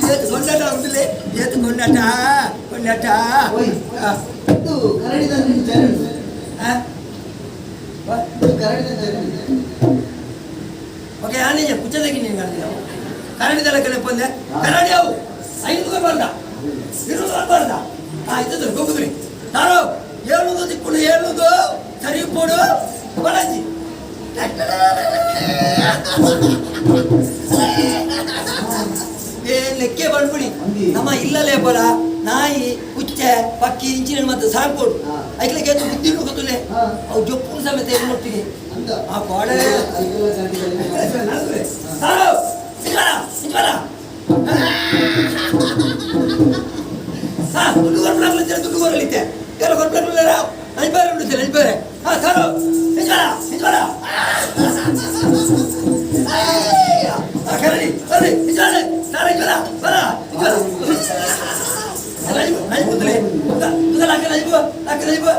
ಏತ್ ಕೊಂಡಾಟ ಉಂಡುಲೆ, ಏತ್ ಕೊಂಡಾಟ ಕೊಂಡಾಟ. ಓಯ್. ಆ, ಇದು ಕರಡಿದ ಚರಂಡಿ. ಆ? ವಾ. ಇದು ಕರಡಿದ ಚರಂಡಿ. ಓಕೆ, ಆನಿಜ ಕುಚ್ಚದಕ್ಕೆ ನೀನು ಕರೆದಿಲ್ಲ ಕರಡಿದಲ್ಲ ಕಡೆ ಪಂದೆ ಕರಡಿ ಅವು ಐದು ಬರ್ದ ಇರುವುದು ಬರ್ದ. ಆ ಇದ್ದದ್ದು ಗೊಬ್ಬುದ್ರಿ ತಾರೋ ಏಳುದು ದಿಕ್ಕುಡು ಏಳುದು ಸರಿ ಪೋಡು ಬಲಂಜಿ. ಏ ಲೆಕ್ಕೆ ಬಂದ್ಬಿಡಿ. ಅಂದಿ. ನಮ್ಮ ಇಲ್ಲಲೇ ಬಲ ನಾಯಿ ಕುಚ್ಚೆ ಪಕ್ಕಿ ಇಂಚಿನ ಮತ್ತೆ ಸಾಂಕೋಡು. ಐಕ್ಲಕ್ಕೆ ಏತು ಬುದ್ಧಿ ಗೊತ್ತುಲೆ. ಅವು ಜೊಪ್ಪು ಸಮೇತ ಎನ್ನೊಟ್ಟಿಗೆ ಅಂತ. ಆ ಕೋಡೆ. ಐದೆಲ್ಲ ಚರಂಡಿದಲ್ಲಿ. ತಾರೋ ಇಂಚ್ ಬರ ಹಾ ದುಡ್ಡು ಕೊಡ್ಲಾಗ್ಲಿತ್ತೆ, ದುಡ್ಡು ಕೊಡಲಿತ್ತೆ ಎಲ್ಲ ಕೊಡ್ಲಾಗ್ಲಿಲ್ಲ. ಅಜ್ಬಾರೆ ಉಂಟು ಅಜ್ಬಾರೆ. ಹಾ ತಾರೋ ಇಂಚ್ ಬರ ಇಂಚ್ ಬರ. ಕರಡಿ ಕರಡಿ ಇಂಚ್ ಬರ ತಾರ ಇಂಚ್ ಬರ ಬರ ಇಂಚ್ ಬರ. ನಜ್ಬು ಲಕ್ಕ ನಜ್ಬು ಲಕ್ಕ ನಜ್ಬು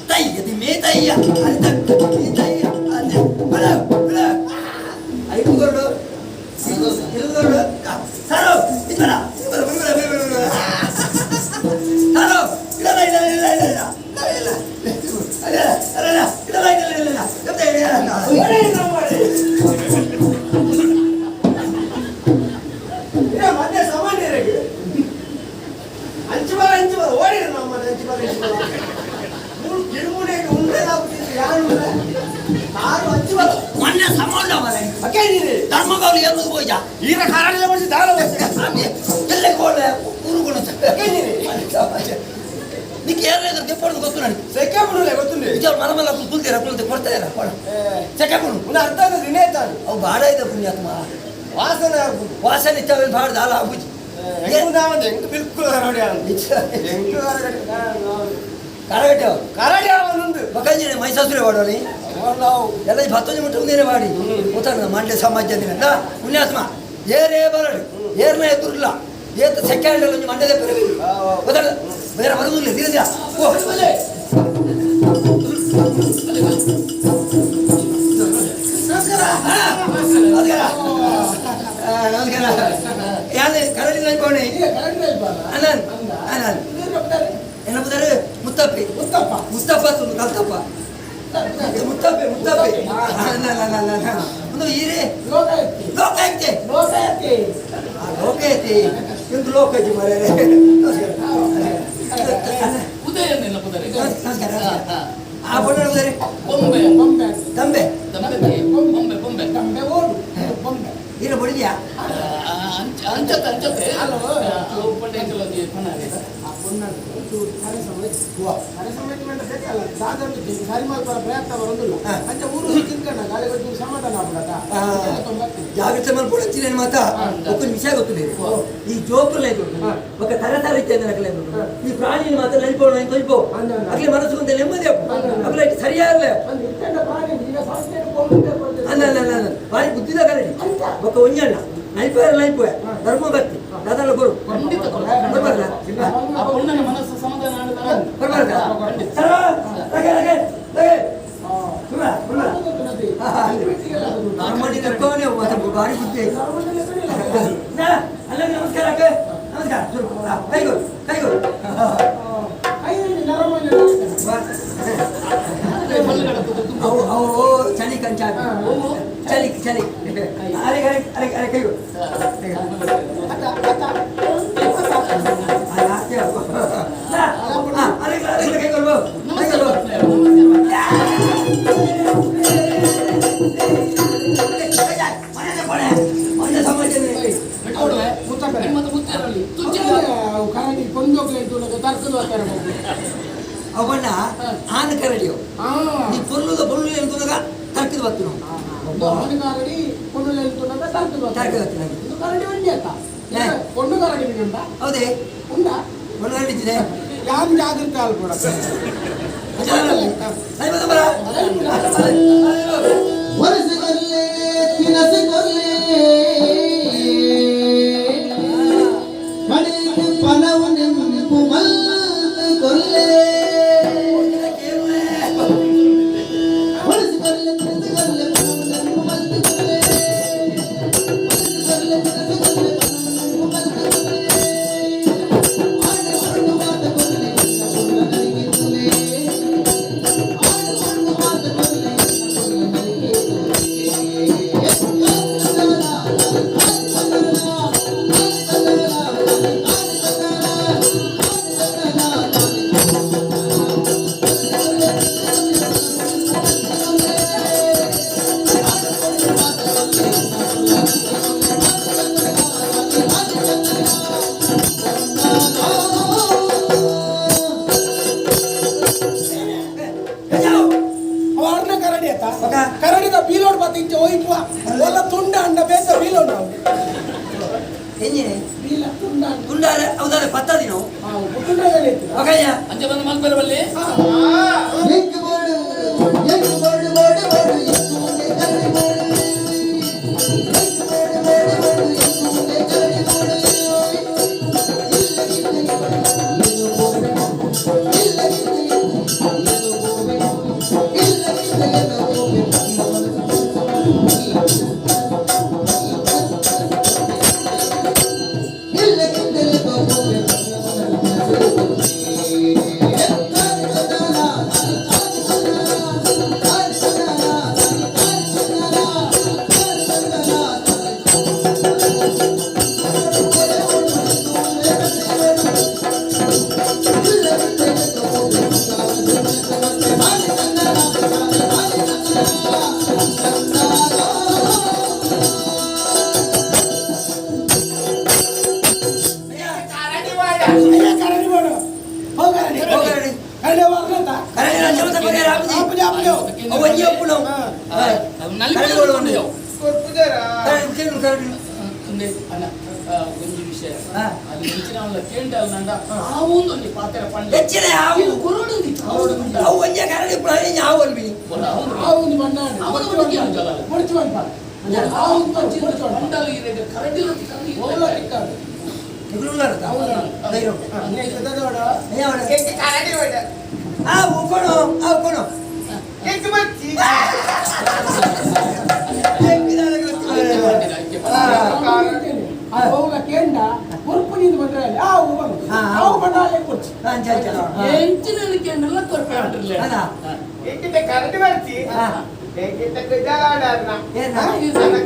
ತಯ್ಯ the May ತಯ್ಯ ಅಲ್ಲಿ ತಕ್ಕ ಮೇ ತಯ್ಯ ಅಲ್ಲಿ ಬರ ಬರ. ಐದು ಕೊಡು ಇರುಗಡು ಸಾರು ಇಂಚ್ ಬರ ಇಂಚ್ ಬರ ಬರ ಬರ ಬರ ಬರ. ಸಾರು ಇಲ್ಲ ಇಲ್ಲ ಇಲ್ಲ ಇಲ್ಲ ಇಲ್ಲ ಇಲ್ಲ ಇಲ್ಲ ಇಲ್ಲ ಇಲ್ಲ ಇಲ್ಲ ಇಲ್ಲ ಇಲ್ಲ ಇಲ್ಲ. ಏ, ಮೊನ್ನೆ ಸಾಮಾನ್ಯರಿಗೆ ಅಂಚು ಬರ ಅಂಚು ಬರ ಓಡಿರು ನಮ್ಮ ಅಂಚು ಬರ ಅಂಚು ಬರ ಮೂರು ಕಿರುಮುನೆಗೆ ಉಂಡೆ ಆಗುತ್ತಿತ್ತು ಯಾರು ಆರು ಅಂಚು ಬರ. ಮೊನ್ನೆ ಸಮಾನ ಮನೆ. ಅಕ್ಕೆ ನೀರು. ಧರ್ಮಗೌಳಿ ಎಲ್ಲಿಗೆ ಹೋಯ್ತ? ಈಗ ಕಾರಣ ಮಾಡಿಸಿ ದಾರ ಸ್ವಾಮಿ ಎಲ್ಲೇ ಕೋಳೆ ಊರುಗಳು. ಅಕ್ಕೆ ನೀರು. ನಿಕ್ಕೆ ಏನಾದ್ರು ದೆಪ್ಪೊಡ್ದು ಗೊತ್ತು ನನಗೆ. ಸೆಕೆ ಬಿಡಲೆ ಗೊತ್ತುಂಡಿ. ನಿಜ ಮನ ಮನ ಕುಲ್ತೀರ ಕುಲ್ತೆ ಕೊಡ್ತಾ ಕೊಡ ಸೆಕೆ ಬಿಡು. ಉನ್ನ ಅರ್ಥ ಆದದ್ದು ಇನ್ನೇತಾನು. ಅವು ಬಾಡ ಇದೆ ಪುಣ್ಯಾತ್ಮ. ವಾಸನೆ ಆಗ್ಬೋದು. ವಾಸನೆ ಇಚ್ಚಾವೆ ಬಾಡ್ದ ಅಲ್ಲ ಆಬುಜಿ. ಹೆಂಗು ನಾವಂದು ಹೆಂಗ್ ಬಿಲ್ಕುಲ್ ಕರಡಿ ನಿಜ. ಹೆಂಗು ಕರಗಟ್ಟೆ ಅವರು. ಕರಡಿ ಅವನೊಂದು. ಬಕಂಜಿನೆ ಮೈಸಾಸುರೆ ವಾಡೋನಿ. ನಾವು ಎಲ್ಲ ಈ ಭತ್ತೊಂಜಿ ಮುಟ್ಟು ಮುಂದೇನೆ ಮಾಡಿ ಗೊತ್ತಾಗ ಮಂಡ್ಯ ಸಮಾಜ ದಿನ ಪುಣ್ಯಾತ್ಮ ಏರೇ ಬರಡು ಏರ್ನ ಎದುರಿಲ್ಲ ಏತ ಸೆಕೆಂಡ್ ಅಲ್ಲಿ ಮಂಡ್ಯದ ಪೆರವಿ ಗೊತ್ತಾಗ ಬೇರೆ ಬರುವುದಿಲ್ಲ ಧೀರ ಓ. ನಮಸ್ಕಾರ. ಆ, ನಮಸ್ಕಾರ. ಆ, ನಮಸ್ಕಾರ. ಯಾರು ಕರಡಿ ಅನ್ಕೋಣೆ? ಈಗ ಕರಡಿ ಅಲ್ಪಲ್ಲ. ಅನನ್ ಅನನ್. ಎನ್ನ ಪುದಾರು ಮುತ್ತಪ್ಪಿ. ಮುತ್ತಪ್ಪ. ಮುತ್ತಪ್ಪ ತುನು ಕಲ್ತಪ್ಪ ಮುತ್ತಪ್ಪೆ ಮುತ್ತಪ್ಪೆ. ಒಂದು ಈರೆ. ಲೋಕಾಯುಕ್ತಿ. ಲೋಕಾಯುಕ್ತೆ. ಲೋಕಾಯುಕ್ತಿ. ಆ ಲೋಕಾಯುಕ್ತಿ ಎಂದು ಲೋಕಾಯುಕ್ತಿ ಮಾರ್ರೆ. ನಮಸ್ಕಾರ. ಉದಯನೆಲ್ಲ ಪುದರೆ. ನಮಸ್ಕಾರ ನಮಸ್ಕಾರ. ಆ ಬಣ್ಣ ಉದರಿ. ಬೊಂಬೆ. ಬೊಂಬೆ. ತಂಬೆ. ತಂಬೆ ಬೊಂಬೆ ಬೊಂಬೆ. ತಂಬೆ ಓಡು ಬೊಂಬೆ. ಈರ ಬಡಿದ್ಯಾ? ಅಂಚತೆ ಅಂಚತೆ. ಅಲ್ಲೋ. ಪಂಡೆ ಎಂಕಲೊಂಜಿ ಪನಾರಿ. ಆ ಪೊಣ್ಣು ಕರೆ ಸಮಯ ಕರೆ ಸಮಯ ಅಲ್ಲ ಸಾಧಾರಣ ಸರಿ ಮಲ್ಪ ಪ್ರಯತ್ನ ಬರೋದಿಲ್ಲ. ಅಂಚ ಊರು ತಿನ್ಕಂಡ ಗಾಳಿ ಚೂರು ಸಮಾಧಾನ ಆಗ್ಬಿಡತ್ತ. ಜಾಗ್ರತೆ ಮಲ್ಪೊಡು ಮಾತ ఒక ವಿಷಯ ಗೊತ್ತಿಲ್ಲ. ಈ ಜೋಪುರ್ಲ ಇದು ఒక ತರ ತರ ಇತ್ತೆ ನಕಲೆ. ಈ ಪ್ರಾಣಿ ಮಾತ್ರ ನಲಿಪೋ ತೊಯ್ಪೋ ಅಗ್ಲಿ ಮನಸ್ಸು ಒಂದು ನೆಮ್ಮದಿ ಅಗ್ಲ ಸರಿಯಾಗಲೇ. ಪ್ರಾಣಿ ಈಗ ಸಂಸ್ಥೆ ಕೊಂಬೆ. ಅಲ್ಲ ಅಲ್ಲ ಅಲ್ಲ ಅಲ್ಲ, ಬಾರಿ ಬುದ್ಧಿದ ಕರಡಿ ఒక ಒಂಜಣ್ಣ ನೈಪೋಯ ನೈಪೋಯ ಧರ್ಮ ಭಕ್ತಿ ದಾದಾಲ ಗುರು. ಖಂಡಿತ. ಬರ್ಬಾರ್ದ. ಆ ಪೊಣ್ಣನ ಮನಸ್ಸು ಸಮಾಧಾನ ಆಡದ. ಬರ್ಬಾರ್ದ. ಸರ್ವ ಲಗೆ ಲಗೆ ಲಗೆ ಸುಮ್ಮ ಸುಮ್ಮ. ನಮ್ಮಲ್ಲಿ ಕರ್ಕೋನೆ ಮಾತ್ರ ಭಾರಿ ಬುದ್ಧಿ. ನಾ, ಅಲ್ಲ ನಮಸ್ಕಾರ ಅಕ್ಕ ನಮಸ್ಕಾರ. ಶುರು ಕೈಗೊಡು ಕೈಗೊಡು. ಅವು ಅವು ಚಳಿ ಕಂಚ ಚಳಿ ಚಳಿ. ಅರೆ ಅರೆ ಅರೆ ಅರೆ ಕೈಗೊಡು. ಅರೆ ಅರೆ ಕೈಗೊಡು ಕೈಗೊಡು. ಕರಡಿ ಕೊಂದೋಗ್ಲಿ ತರ್ಕದು. ಅವಣ್ಣ ಆನ ಕರಡಿಯೋ ನೀ ಪೊರ್ಲುದ ಬೊಳ್ಳು ಎಂತುನಗ ತರ್ಕದ ಬತ್ತು. ಕರಡಿ ಕೊಂಡು ತರ್ಕದು. ತರ್ಕದ ಬತ್ತು. ಕರಡಿ ಒಂಜಿ ಆತ ಕೊಂಡು ಕರಡಿ ಉಂಟಾ? ಹೌದೇ. ಉಂಟಾ? ಒಂದು ಕರಡಿ ಇದ್ದಿದೆ. ಯಾನ್ ಜಾಗೃತೆ ಅಲ್ಪಡ. ವರಸಗೊಲ್ಲೆ ತಿನಸುಗೊಲ್ಲೆ ಮಣಿಗೆ ಪನವು ನೆಂಪು ಮಲ್ತು ಕೊಲ್ಲೆ. ವರಸಗೊಲ್ಲೆ ತಿನಸುಗೊಲ್ಲೆ ಪನವು ನೆಂಪು ಮಲ್ತು ಕೊಲ್ಲೆ. ಒಲ್ಲ ತುಂಡ ಅಂಡ ಬೇತ ಬೀಲ ಉಂಡು. ಎಂಜಿನೆ ಬೀಲ ತುಂಡ ಅಂಡ. ತುಂಡಾರೆ ಹೌದಾರೆ ಪತ್ತದಿನ. ಹಾ, ತುಂಡದಲ್ಲಿ ಇತ್ತು. ಮಗಯ್ಯ. ಅಂಚ ಬಂದು ಮಲ್ಪೆರ ಬಲ್ಲಿ. ಎಂಕ್ ಬೋಡು ಎಂಕ್ ಬೋಡು ಬೋಡು ಬೋಡು ಎಂಕ್ ಉಂಡೆ ಕರಡಿ ಬೋಡು ಎಂಕ್ ಬೋಡು ಬೋಡು ಬೋಡು ಎಂಕ್ ಉಂಡೆ ಕರಡಿ ಬೋಡು ಇಲ್ಲ ಗಿಲ್ಲ ಏನು ಬೋವೆ ಇಲ್ಲ ಗಿಲ್ಲ ಏನು ಬೋವೆ ಇಲ್ಲ ಗಿಲ್ಲ ಏನು ಬೋವೆ ಇಲ್ಲ ಗಿಲ್ಲ ಏನು ಬೋವೆ. ಅಯ್ಯ, ಕರಡಿ ಬೋಡು. ಹೋಗರಡಿ. ಹೋಗರಡಿ. ಕರಡಿ ಹೋಗ್ಲಂತ. ಕರಡಿ ಅಂಚ ಬಗೆರ ಆಪುಜಿ. ಆಪುಜಿ, ಆಪುಜಿ. ಅವು ಒಂಜಿ ಒಪ್ಪುನು. ನಲಿಪುನ ಉಂಡು. ಕರಡಿ ಕೇಳು ಕರಡಿ. ಉಂದೆ ಅಣ್ಣ, ಒಂಜಿ ವಿಷಯ. ಹಾ. ಅಲ್ಲಿ ಎಂಚಿನ ಅವನ ಕೇಂಡ ನಂಡ ಆ ಒಂದು ಒಂಜಿ ಪಾತೆರ ಪಂಡೆ. ಹೆಚ್ಚಿನ ಆವು. ಕುರುಡು ಅವು ಒಂಜೆ ಕರಡಿ ಪುಣ ಆವು ಅಲ್ಬಿನಿ. ಆ ಒಂದು ಬಣ್ಣ. ಅವನು ಒಂದು ಅಂಜಲ. ಮುಡಿಚು ಬಂತ. ಆ ಒಂದು ಮುಡಿಚು ಬಂತ. ಪಂಡಲ್ ಇರೆಗೆ ಕರಡಿಲು ತಿಕ್ಕಂದು. ಓಲ ತಿಕ್ಕಂದು. ನಿಗುಲು ಉಳ್ಳಾರತ ಧೈರ್ಯ. ಅಯ್ಯ ಅವನ. ಆ ಉಕೊಣು ಆ ಉಕೊಣು. ಆ ಹೋಗ ಕೇಂಡ ಉರ್ಪು ನಿಂದು ಬಂದ್ರೆ ಅಲ್ಲಿ ಆ ಹೂ ಬಂದು ಹಾ. ಅವು ಬಣ್ಣ ಅಲ್ಲೇ ಕೊಡ್ಚಿ. ಅಂಚ ಅಂಚ. ಎಂಚಿನ ಕೇಂದ್ರ ಕೊರ್ಪೆ ಅಂಟಿರ್ಲೆ. ಅಲ್ಲ. ಕರೆಂಟ್ ಬರ್ತಿ. ಹಾ. ಗುಜಲಾಡರ್ನ. ಏನ?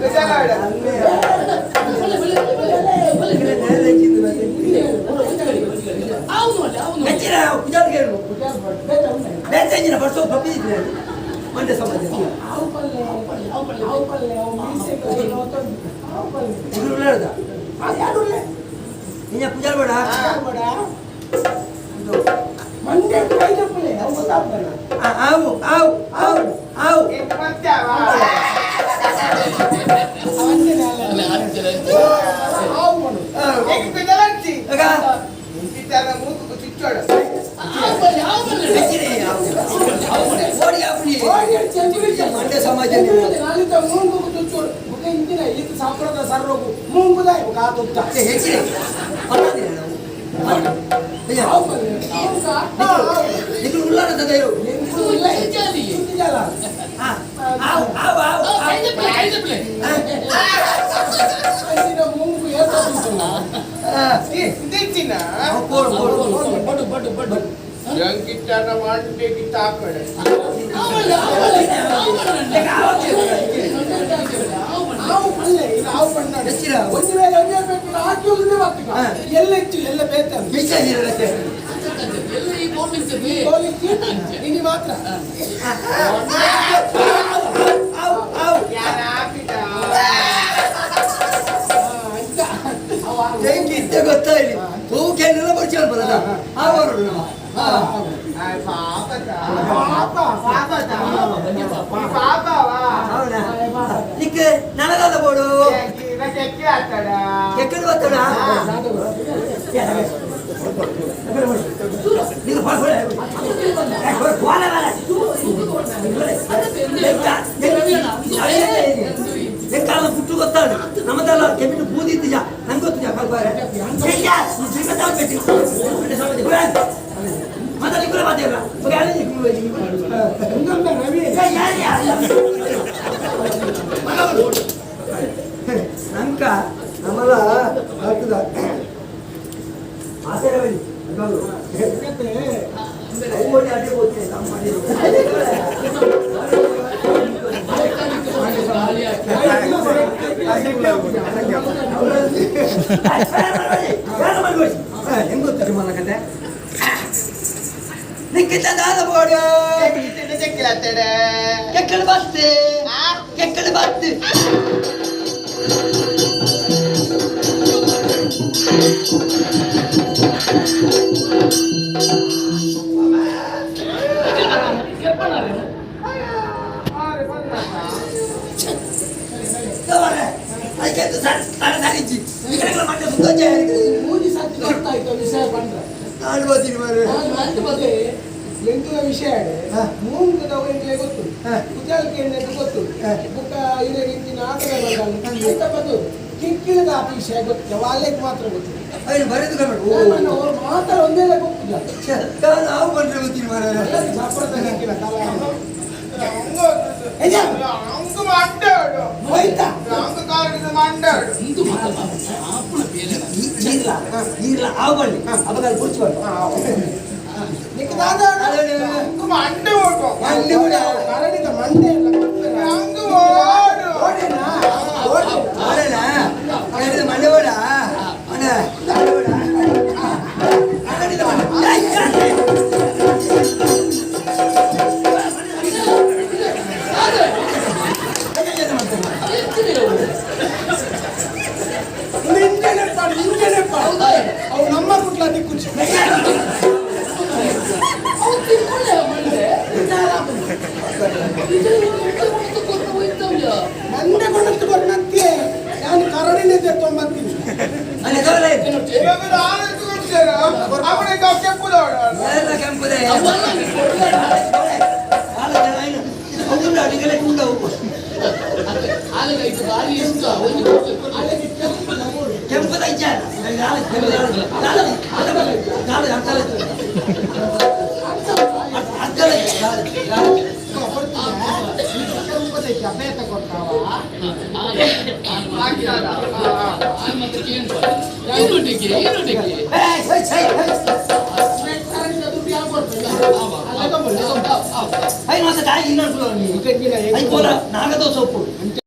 ಗುಜಲಾಡ. ಅಲ್ಲೇ. ಬಲೆ ಬಲೆ ಬಲೆ ಬಲೆ. ಅವನು ಅಲ್ಲ ಅವನು. ಹೆಚ್ಚಿನ ಪೂಜಾರಿ ಕೇಳು. ಗುಜಾಲ್ ಬಟ್ ಬೇತ ಉಂಟು. ಬೇರೆ ಎಂಜಿನ ಬರ್ಸೋ ಪಪ್ಪಿ ಮಂಡ್ಯ ಸಮಾಜ. ಆವು ಪಲ್ಲೆ ಆವು ಪಲ್ಲೆ ಆವು ಪಲ್ಲೆ ಆವು ಪಲ್ಲೆ ಅವು ಮೀಸೆ ಕೈ ಆವು ಪಲ್ಲೆ. ನಿಗುಲು ಉಳ್ಳಾರತ. ಆ ಯಾರು ಉಳ್ಳೆ? ನಿನ್ನ ಪೂಜಾರಿ ಬೇಡ. ಯಾರು ಬೇಡ? ಮಂಡೆ ಕೈ ತಪ್ಪಲೆ ಅವು ಗೊತ್ತಾಗ್ತಲ್ಲ. ಆವು ಆವು ಆವು ಆವು. ಅವಂತೇನೆ ಅಲ್ಲ. ಅಲ್ಲ ಅಂಚೆ ಅಂಚೆ. ಆವು ಮನು. ಆಗ ಚುಚ್ಚೋಡು. ಆವು ಬಲ್ಲೆ ಆವು ಬಲ್ಲೆ. ಹೆಚ್ಚಿನ ಆವು. ಓಡಿ ಆಪುನಿ. ಓಡಿ ಅಡಿ ಚೆಂಗುಲಿ ಚೆಂಗು. ಮಂಡ್ಯ ಸಮಾಜ. ನಾಲಿತ ಮೂಂಗು ತುಚ್ಚೋಡು. ಮುಖ ಇಂದಿನ ಇದು ಸಾಪ್ರದ ಸರ್ರೋಗು ಮೂಂಗುದಾಯ್ ಮುಖ ತುತ್ತ. ಹೆಚ್ಚಿನ ಪತ್ತದಿನ ನಾವು. ಅಯ್ಯ. ಆವು ಪಲ್ಲೆ. ಆವು ಕಾ. ನಿಗುಲು ಉಳ್ಳಾರತ ಧೈರ್ಯ. ಎಂಕುಲು ಇಲ್ಲ. ಸುಜ್ಜಾಲಿ. ಸುದ್ದಿಜಾಲ. ಆವು ಆವು ಆವು. ಆ, ಕೈ ತಪ್ಪಲೆ ಕೈ ತಪ್ಪಲೆ. ಅಂಚಿನ ಮೂಂಗು ಏತ ತುತ್ತುಲ್ಲ. ಕೋಡು ಕೋಡು. ಬಡು ಬಡು ಬಡು. ಜಂಕಿಟ್ಟಾನ ಮಂಡೆಗೆ ತಾಕಡೆ. ಆವು ಬಲ್ಲೆ ಆವು ಬಲ್ಲೆ ಆವು ಬಲ್ಲೆ. ಆವು ಬಲ್ಲೆ. ಆವು ಪಲ್ಲೆ ಇದು ಆವು ಬಣ್ಣ. ಹೆಚ್ಚಿನ ಆವು. ಒಂದು ವೇಳೆ ಒಂದೇ ಬೇಕು ಹಾಕಿ ಹೋಗಿದ್ರೆ ಬರ್ತದೆ. ಹಾ. ಎಲ್ಲ ಹೆಚ್ಚು ಎಲ್ಲ ಬೇತ. ಬಿಚ್ಚ. ಎಲ್ಲ ಈ ಬೋರ್ಡ್ ಕೋಲಿಕ್ಕಿ ಇನಿ ಮಾತ್ರ. ಆವು ಆವು. ಯಾರ ಹಾಕಿದ? ಆ, ಅಂತ ಅವ ಆವು. ಹೆಂಗೆ ಇದ್ದೆ ಗೊತ್ತಾಯಿಲ್ಲ ಹೂ ಕೇಳಿಲ್ಲ ಪರಿಚಯ ಬರಲ್ಲ ಆವರು ನಮ್ಮ. ಪಾಪದ. ಪಾಪ. ಪಾಪದ. ಪಾಪವಾ? ಹೌದಾ ನಿಕ್ ನನಗಾದ ಬೋಡು. ಚೆಕ್ಕಿ ಆತಡ. ಎಕ್ಕಡೆ ಬರ್ತಡ. ನೀವು ಎಂಕಾಲ ಪುಟ್ಟು ಗೊತ್ತಾడు ನಮ್ಮದಲ್ಲ ಕೆಮ್ಮಿನ ಬೂದಿ ಇದ್ದಿಜ ನಂಗೆ ಗೊತ್ತಿಜ ಕಲ್ಪಾರೆ ಮಾತಾಡಿ ಕೂಡ ಮಾತಾಡ. ಇನ್ನೊಮ್ಮೆ ರವಿ. ನಂಕ ನಮ್ಮಲ್ಲ ಆಗ್ತದ ಮಾತಾಡಬೇಡಿ. ಯಾಕಂದ್ರೆ ಓಡಿ ಅಡ್ಡಿ ಹೋಗ್ತೀನಿ ನಮ್ಮ. ಹೆಂಗ್ ಗೊತ್ತು ಮಲ್ಲ ಕತೆ ನಿಕ್ಕಿದ್ದ ಬೋಡು. ಚೆಕ್ಕಿಲ ಆತಡ. ಕೆಕ್ಕಳು ಬತ್ತೆ ಕೆಕ್ಕಳು ಬತ್ತೆ. ಅದಕ್ಕೆ ತಲೆ ಸರಿಜ್ಜಿ ಈ ಕಡೆ ಮಂಡೆ ಸುತ್ತ. ಮೂಜಿ ಸರ್ತಿ ಗೊತ್ತಾಯ್ತು ವಿಷಯ ಪಂಡ್ರೆ. ನಾನು ಬರ್ತೀನಿ ಮಾರ್ರೆ. ನಾನು ಅಂತ ಬದೇ. ಎಂಕುಲ ವಿಷಯ ಮೂಂಗುದವು ಎಂಕ್ಲೆ ಗೊತ್ತು, ಕುಚಾಲ್ಕೆ ಎಣ್ಣೆಗೆ ಗೊತ್ತು, ಬುಕ್ಕ ಇರೆಗೆ ಇಂಚಿನ ಆಟದ ಬಂದ ಬಂದು ಕಿಕ್ಕಿಲದ ಆತ ವಿಷಯ ಗೊತ್ತು, ವಾಲೆಗೆ ಮಾತ್ರ ಗೊತ್ತು. ಅವ್ನು ಬರೆದು ಕರ್ಕೊಂಡು ಓ. ನಾನು ಅವ್ರು ಮಾತ್ರ ಒಂದೇ ಗೊತ್ತಿಲ್ಲ. ಛೆ, ನಾನು ನಾವು ಬಂದ್ರೆ ಗೊತ್ತಿಲ್ಲ ಮಾರ್ರೆ. ಸಾಪಡದ ಕಾಲ. ಅಂಕು ಮಂಡಾಡು. ಹೋಯ್ತಾ? ಅಂಕು ಕಾರಣಿದ ಮಂಡಾಡು. ಇಂದು ಮಾತ ಆಪುಣ ಬೇಲೆ. ನೀರ್ಲ ನೀರ್ಲ ಆವು ಬಳ್ಳಿ ಅವಾಗ ಗುರ್ಚು ಬಳ್ಳಿ. ನಿಕ್ ದಾದ. ಅಂಕು ಮಂಡೆ ಓಟು. ಮಂಡೆ ಕರಡಿದ ಮಂಡೆ ಎಲ್ಲ ಕೊಡ್ತಾರೆ. ಅಂಕು ಓಡು. ಓಡೇನಾ? ಓಡೇನಾ? ಓಡೇನ? ಕರಡಿದ ಮಂಡೆ ಓಡ ಅಣ್ಣ, ಮಂಡೆ ಓಡ. ಕರಡಿದ ಮಂಡೆ. ಏಯ್, ಕರಡಿ. ಇನ್ನು ಇಂಜನೆಪ್ಪ, ಇಂಜನೆಪ್ಪ. ಅವು ನಮ್ಮ ಕುಟ್ಲ ದಿಕ್ಕುಚ್ಚು. ಅವು ತಿನ್ಕೊಳ್ಳೆ ಮಂಡೆ. ಇದು ಕೊಟ್ಟು ಕೊಟ್ಟು ಹೋಯ್ತವ್ಯ. ಮಂಡೆ ಕೊಡತ್ತು ಕೊಡ್ನಂತೆ ನಾನು ಕರಡಿನ ತೊಂಬತ್ತೀನಿ. ಅಣ್ಣ, ತಗೊಳ್ಳಿ. ಇವಾಗ ನಾನು ಕೊಡ್ತೇನೆ ಅವನಿಗೆ ಕೆಂಪುದವಳು. ಎಲ್ಲ ಕೆಂಪುದೇ. ಅವನ್ನ ನೀ ಕೊಡ್ಬೇಡ. ಆಲೆಗೆ ಇದು ಭಾರಿ ಇಷ್ಟ ಒಂದು ಕೊಟ್ಟು. ಅಲ್ಲಿಗೆ ಕೆಂಪು ನಮೂರು. ಕೆಂಪದ ಇಜ್ಜಾಲ ಕೆಂಪದಕ್ಕೆ ಅಭೇತ ಕೊಡ್ತಾವ. ಆ ಮತ್ತೆ ಕೇಳ್ಬಾರ್ದು. ಈರುಟಿಗೆ ಈರುಟಿಗೆ. ಕರಡಿನ ದುಡ್ಡು ಯಾವ ಕೊಡ್ತದೆ? ಅಲ್ಲ ತಗೊಳ್ಳಿ. ನಾಗದೋ ಸೊಪ್ಪು.